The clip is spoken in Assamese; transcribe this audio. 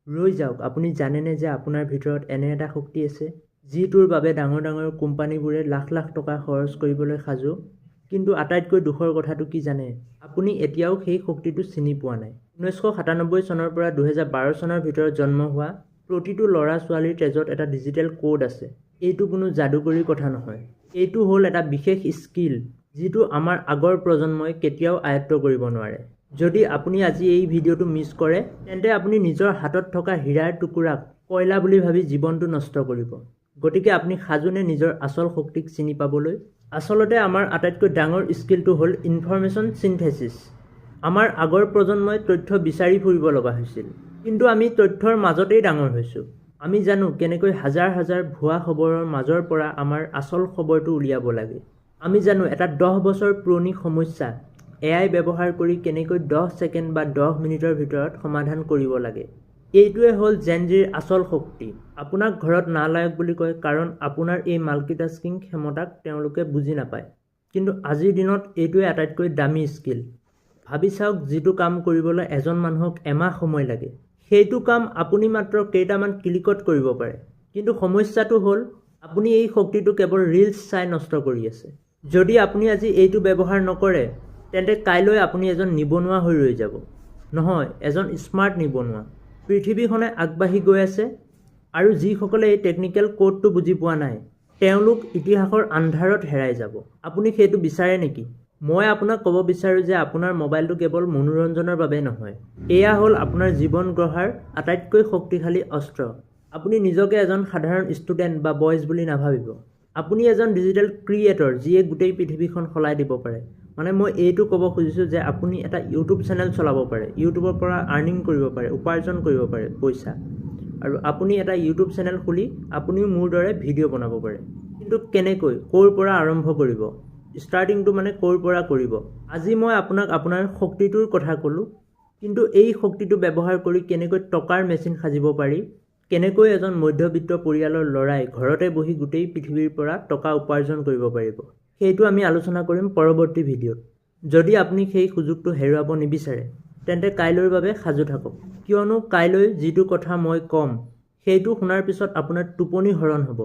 ৰৈ যাওক, আপুনি জানেনে যে আপোনাৰ ভিতৰত এনে এটা শক্তি আছে, যিটোৰ বাবে ডাঙৰ ডাঙৰ কোম্পানীবোৰে লাখ লাখ টকা খৰচ কৰিবলৈ সাজু? কিন্তু আটাইতকৈ দুখৰ কথাটো কি জানে? আপুনি এতিয়াও সেই শক্তিটো চিনি পোৱা নাই। 1997 চনৰ পৰা 2012 চনৰ ভিতৰত জন্ম হোৱা প্ৰতিটো ল'ৰা ছোৱালীৰ তেজত এটা ডিজিটেল কোড আছে। এইটো কোনো যাদুকৰী কথা নহয়। এইটো হ'ল এটা বিশেষ স্কিল, যিটো আমাৰ আগৰ প্ৰজন্মই কেতিয়াও আয়ত্ব কৰিব নোৱাৰে। যদি আপুনি আজি এই ভিডিঅ'টো মিছ কৰে, তেন্তে আপুনি নিজৰ হাতত থকা হীৰাৰ টুকুৰাক কয়লা বুলি ভাবি জীৱনটো নষ্ট কৰিব। গতিকে আপুনি সাজুনে নিজৰ আচল শক্তিক চিনি পাবলৈ? আচলতে আমাৰ আটাইতকৈ ডাঙৰ স্কিলটো হ'ল ইনফৰমেশ্যন চিনথেচিছ। আমাৰ আগৰ প্ৰজন্মই তথ্য বিচাৰি ফুৰিব লগা হৈছিল, কিন্তু আমি তথ্যৰ মাজতেই ডাঙৰ হৈছোঁ। আমি জানো কেনেকৈ হাজাৰ হাজাৰ ভুৱা খবৰৰ মাজৰ পৰা আমাৰ আচল খবৰটো উলিয়াব লাগে। আমি জানো এটা 10 বছৰ পুৰণি সমস্যা এআই ব্যৱহাৰ কৰি কেনেকৈ 10 ছেকেণ্ড বা 10 মিনিটৰ ভিতৰত সমাধান কৰিব লাগে। এইটোৱে হ'ল জেনজিৰ আচল শক্তি। আপোনাক ঘৰত নালায়ক বুলি কয়, কাৰণ আপোনাৰ এই মাল্টিটাস্কিং ক্ষমতাক তেওঁলোকে বুজি নাপায়। কিন্তু আজিৰ দিনত এইটোৱে আটাইতকৈ দামী স্কিল। ভাবি চাওক, যিটো কাম কৰিবলৈ এজন মানুহক এমাহ সময় লাগে, সেইটো কাম আপুনি মাত্ৰ কেইটামান ক্লিকত কৰিব পাৰে। কিন্তু সমস্যাটো হ'ল, আপুনি এই শক্তিটো কেৱল ৰিলছ চাই নষ্ট কৰি আছে। যদি আপুনি আজি এইটো ব্যৱহাৰ নকৰে, তেন্তে কাইলৈ আপুনি এজন নিবনুৱা হৈ ৰৈ যাব। নহয়, এজন স্মাৰ্ট নিবনুৱা। পৃথিৱীখনে আগবাঢ়ি গৈ আছে আৰু যিসকলে এই টেকনিকেল কোডটো বুজি পোৱা নাই, তেওঁলোক ইতিহাসৰ আন্ধাৰত হেৰাই যাব। আপুনি সেইটো বিচাৰে নেকি? মই আপোনাক ক'ব বিচাৰোঁ যে আপোনাৰ মোবাইলটো কেৱল মনোৰঞ্জনৰ বাবে নহয়, এয়া হ'ল আপোনাৰ জীৱন গঢ়াৰ আটাইতকৈ শক্তিশালী অস্ত্ৰ। আপুনি নিজকে এজন সাধাৰণ ষ্টুডেণ্ট বা বয়জ বুলি নাভাবিব। আপুনি এজন ডিজিটেল ক্ৰিয়েটৰ, যিয়ে গোটেই পৃথিৱীখন সলাই দিব পাৰে। মানে মই এইটো ক'ব খুজিছোঁ যে আপুনি এটা ইউটিউব চেনেল চলাব পাৰে, ইউটিউবৰ পৰা আৰ্নিং কৰিব পাৰে, উপাৰ্জন কৰিব পাৰে পইচা। আৰু আপুনি এটা ইউটিউব চেনেল খুলি আপুনিও মোৰ দৰে ভিডিঅ' বনাব পাৰে। কিন্তু কেনেকৈ, ক'ৰ পৰা আৰম্ভ কৰিব, ষ্টাৰ্টিংটো মানে ক'ৰ পৰা কৰিব? আজি মই আপোনাক আপোনাৰ শক্তিটোৰ কথা ক'লোঁ, কিন্তু এই শক্তিটো ব্যৱহাৰ কৰি কেনেকৈ টকাৰ মেচিন সাজিব পাৰি, কেনেকৈ এজন মধ্যবিত্ত পৰিয়ালৰ ল'ৰাই ঘৰতে বহি গোটেই পৃথিৱীৰ পৰা টকা উপাৰ্জন কৰিব পাৰিব, সেইটো আমি আলোচনা কৰিম পৰৱৰ্তী ভিডিঅ'ত। যদি আপুনি সেই সুযোগটো হেৰুৱাব নিবিচাৰে, তেন্তে কাইলৈৰ বাবে সাজু থাকক, কিয়নো কাইলৈ যিটো কথা মই ক'ম, সেইটো শুনাৰ পিছত আপোনাৰ টোপনি হৰণ হ'ব।